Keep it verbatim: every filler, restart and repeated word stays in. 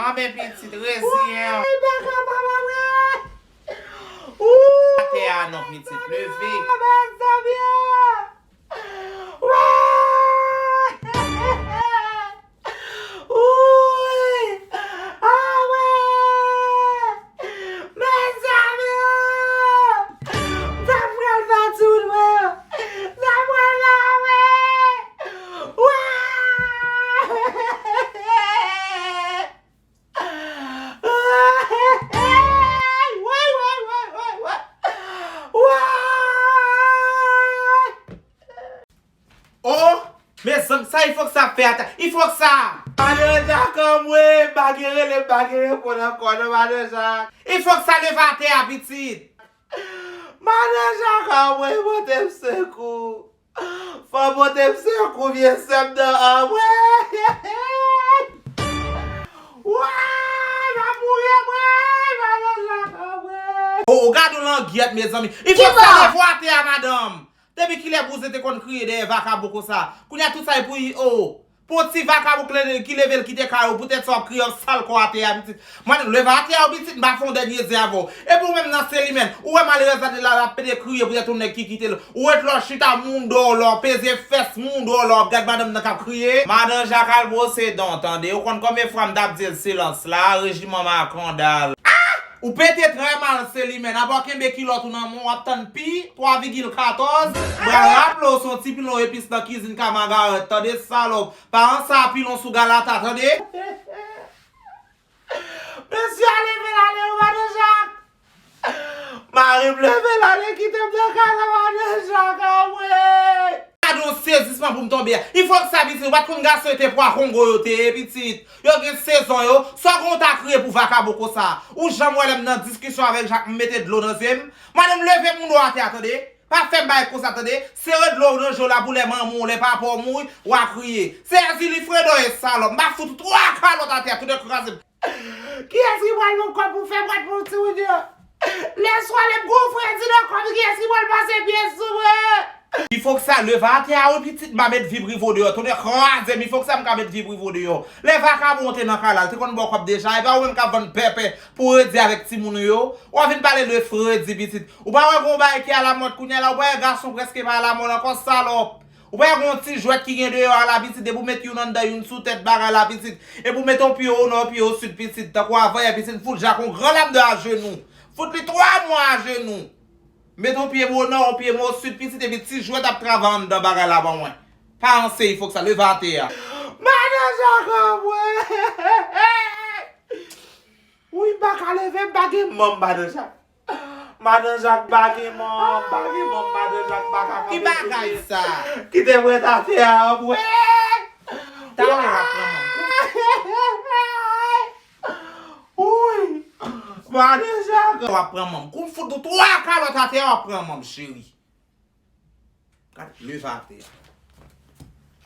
Anben pitit, reziyen w. Woy, baka papa mwen. Woy, atè a non pitit, leve. Mezanmi. Woy. Woy. Ah ouais. Mezanmi. Sa pral fè tout mwen. Sa pral fè mwen. Woy. Woy, woy, woy, woy, woy. Woy. Oh, mezanmi, sa Ifoksa ap fè atè a? Ifoksa! Madan Jak anmwe, m pa gen rele, m pa gen reponn ankò non, Madan Jak. Ifoksa, leve atè a, pitit. Madan Jak anmwe, pote m sekou. Fò pote m sekou, vye sè m nan anmwe. Woy, m ap mouri anmwe, Madan Jak anmwe. Oh, oh, gad yon langyèt, mezanmi. Ifoksa, leve atè a, madanm. Depi kilè bouzen te konn kriye dèyè vakabon konsa? Kounye a tout sa e pou, oh. Pou yon ti vakabon ki leve, ki leve l kite kay ou, poutèt sa w ap kriye, w ap sal kò atè a, pitit. Mwen, leve atè a, pitit, m pa fè yon dènye zen avè w. Epi w menm nan Selimèn, ou wè malerèz la te la, l ap pede kriye poutèt yon nèg ki kite l. Ou ret la w chita moun dèyè w la, w peze fès moun dèyè w la, w ap gad madanm nan k ap kriye. Madan Jak al bwose dan w, tande. Ou konn konbyen fwa m t ap di l silans la, rejiman makandal. Ah! Ou pete trè mal, Selimèn. Apa w kenbe kilòt ou nan men w, w ap tann pi twa vigil katòz. M pral raple w se yon ti pilon epis nan kizin ka Magarèt, tande, salòp. Pa ranse a pilon sou galata, tande. Mesye a leve l ale wi, Madan Jak. Mari m leve l ale kite m nan kay la, Madan Jak, anmwe. Gad yon sezisman pou m tonbe a. Ifoksa, pitit, ou pa t konn gason yo te pwa kongo yo te ye, pitit. Yo gen sezon yo. Sa w gen w ta kriye pou vakabon konsa? Ou janm wè lè m nan diskisyon avèk Jak, m mete dlo nan zye m? Madanm, leve moun ou atè a, tande. Pa fè m bagay konsa, tande. Sere dlo w nan je w la pou lè manman w, lè papa w mouri, w a kriye. Se Èzili Fredo ye, salòp. M a fout ou twa kalòt atè a, tou de kraze m. Kiyès ki pral ban m kòb pou fè bwat pou ti moun yo? Lè swa lè m gon fredi nan kòb, kiyès ki pral pase pye sou mwen? Ifoksa, leve atè a wi, pitit, m a met vi Privo deyò. Tonè kraze m, Ifoksa, m ka met vi Privo deyò. Lè vakabon te nan kay la, l te konn ba w kòb deja. E pa ou menm k ap vann pèpè pou redi avèk timoun ou yo. W ap vin pale de fredi, pitit. Ou pa wè gon bagay ki alamòd kounye a la, ou pa wè gason prèske pa alamòd ankò, salòp. Ou pa wè gon ti jwèt ki gen deyò a la, pitit, depi w met youn anndan, youn sou tèt bagay la, pitit. Epi w met yon pye o nò, yon pye o sid, pitit. Tankou avanyè, pitit, m fout Jak yon gran lam de ajenou. Fout li twa mwa ajenou. Met yon pye m o nò, yon pye m o sid, pitit, epi ti jwèt ap travay anndan bagay la ban mwen. Pa ranse, Ifoksa, leve atè a. Madan Jak anmwe. Wi, m pa ka leve, m pa gen manm, Madan Jak. Madan Jak pa gen manm, pa gen manm, Madan Jak pa ka kanpe sou pye. Ki bagay sa? Kite m ret atè a, anmwe. Talè w ap pran manm. Wi. Madan Jak. W ap pran manm. Kou m fout ou twa kalòt atè a, w ap pran manm, cheri. Gad, leve atè a.